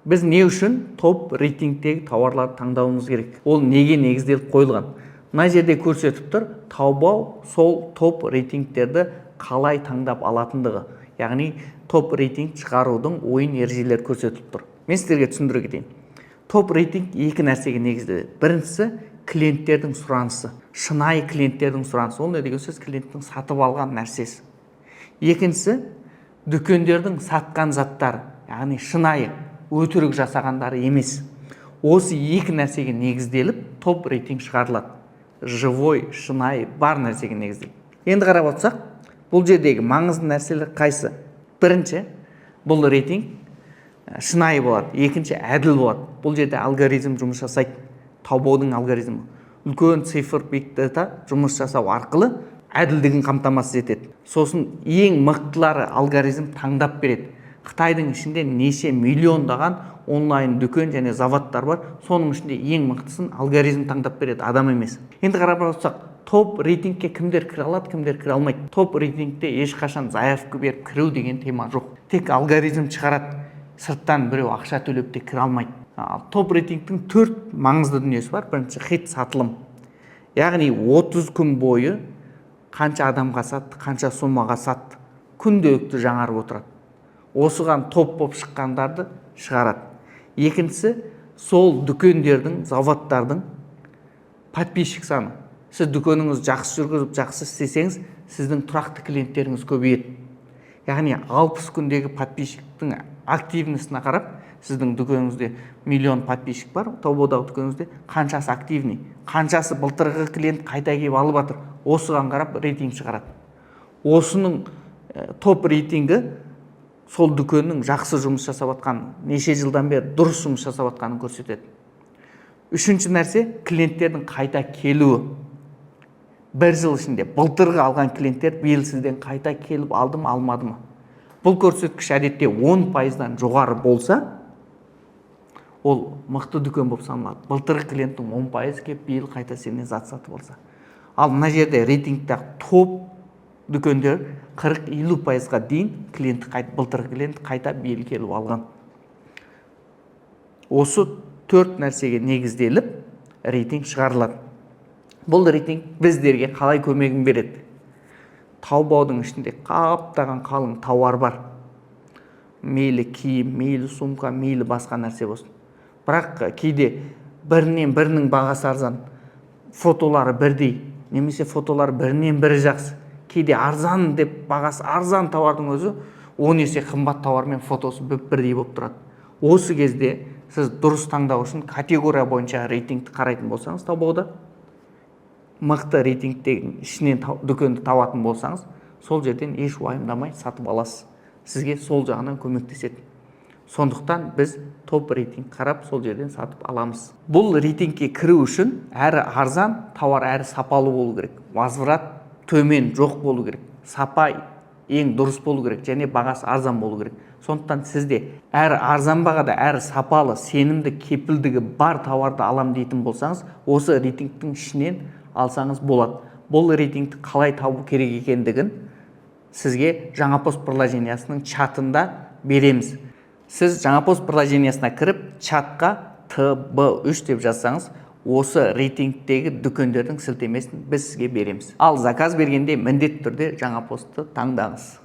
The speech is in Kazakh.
Біз не үшін топ рейтингтегі тауарларды таңдауымыз керек? Ол неге негізделіп қойылған? Мына жерде көрсетіп тұр, Таобао сол топ рейтингтерді қалай таңдап алатындығы, яғни топ рейтинг шығарудың ойын ережелері көрсетіліп тұр. Мен сіздерге түсіндіре кетейін. Топ рейтинг екі нәрсеге негізделеді. Біріншісі – клиенттердің сұранысы, шынайы клиенттердің сұранысы. Ол не деген сөз? Клиенттің сатып алған нәрсесі. Екіншісі – дүкендердің сатқан заттары, яғни шынайы, өтірік жасағандары емес. Осы екі нәрсеге негізделіп топ рейтинг шығарылады, живой, шынайы бар нәрсеге негізделіп. Енді қарап отырсақ, бұл жердегі маңызды нәрселер қайсы? Бірінші, бұл рейтинг шынайы болады. Екінші, әділ болады. Бұл жерде алгоритм жұмыс жасайды, Таобаудың алгоритмі. Үлкен цифр, биг дата жұмыс жасау арқылы әділдігін қамтамасыз етеді. Сосын ең мықтылары алгоритм таңдап береді. Қытайдың ішінде неше миллиондаған онлайн дүкен және заводтар бар, соның ішінде ең мықтысын алгоритм таңдап береді, адам емес. Енді қарап отырсақ, топ рейтингке кімдер кіре алады, кімдер кіре алмайды? Топ рейтингте ешқашан заявка беріп кіру деген тема жоқ, тек алгоритм шығарады. Сырттан біреу ақша төлеп те кіре алмайды. Ал топ рейтингтің төрт маңызды дүниесі бар. Бірінші – хит сатылым, яғни 30 күн бойы қанша адамға сатты, қанша суммаға сатты, күнделікті жаңарып отырады. Осыған топ болып шыққандарды шығарады. Екіншісі – сол дүкендердің, заводтардың подписчик саны. Сіз дүкеніңізді жақсы жүргізіп, жақсы істесеңіз, сіздің тұрақты клиенттеріңіз көбейеді. Яғни 60 күндегі подписчиктің активностына қарап, сіздің дүкеніңізде миллион подписчик бар, Таобаодағы дүкеніңізде қаншасы активный, қаншасы былтырғы клиент қайта келіп алып жатыр, осыған қарап рейтинг шығарады. Осының топ рейтингі сол дүкеннің жақсы жұмыс жасап жатқанын, неше жылдан бері дұрыс жұмыс жасап жатқанын көрсетеді. Үшінші нәрсе – клиенттердің қайта келуі. Бір жыл ішінде былтырғы алған клиенттер биыл сізден қайта келіп алды ма, алмады ма? Бұл көрсеткіш әдетте 10 пайыздан жоғары болса, ол мықты дүкен болып саналады. Былтырғы клиенттің 10 пайызы келіп, биыл қайта сенен зат сатып алса. Ал мына жерде рейтингтегі топ дүкендер 40-50 пайызға дейін клиентті қайта, былтырғы клиент қайта биыл келіп алған. Осы төрт нәрсеге негізделіп рейтинг шығарылады. Бұл рейтинг біздерге қалай көмегін береді? Таобаудың ішінде қаптаған қалың тауар бар, мейлі киім, мейлі сумка, мейлі басқа нәрсе болсын. Бірақ кейде бірінен бірінің бағасы арзан, фотолары бірдей немесе фотолары бірінен бірі жақсы. Кейде арзан деп бағасы арзан тауардың өзі 10 есе қымбат тауармен фотосы бірдей болып тұрады. Осы кезде сіз дұрыс таңдау үшін категория бойынша рейтингті қарайтын болсаңыз, Таобауда мықты рейтингтегі ішінен дүкенді табатын болсаңыз, сол жерден еш уайымдамай сатып аласыз. Сізге сол жағынан көмектеседі. Сондықтан біз топ рейтинг қарап, сол жерден сатып аламыз. Бұл рейтингке кіру үшін әрі арзан тауар, әрі сапалы болу керек, возврат төмен жоқ болу керек, сапа ең дұрыс болу керек және бағасы арзан болу керек. Сондықтан сізде әрі арзан бағада, әрі сапалы, сенімді, кепілдігі бар тауарды алам дейтін болсаңыз, осы рейтингтің ішінен алсаңыз болады. Бұл рейтингті қалай табу керек екендігін сізге Жаңа пост приложениясының чатында береміз. Сіз Жаңа пост приложениясына кіріп, чатқа ТБ3 деп жазсаңыз, осы рейтингтегі дүкендердің сілтемесін біз сізге береміз. Ал заказ бергенде міндетті түрде Жаңа постты таңдаңыз.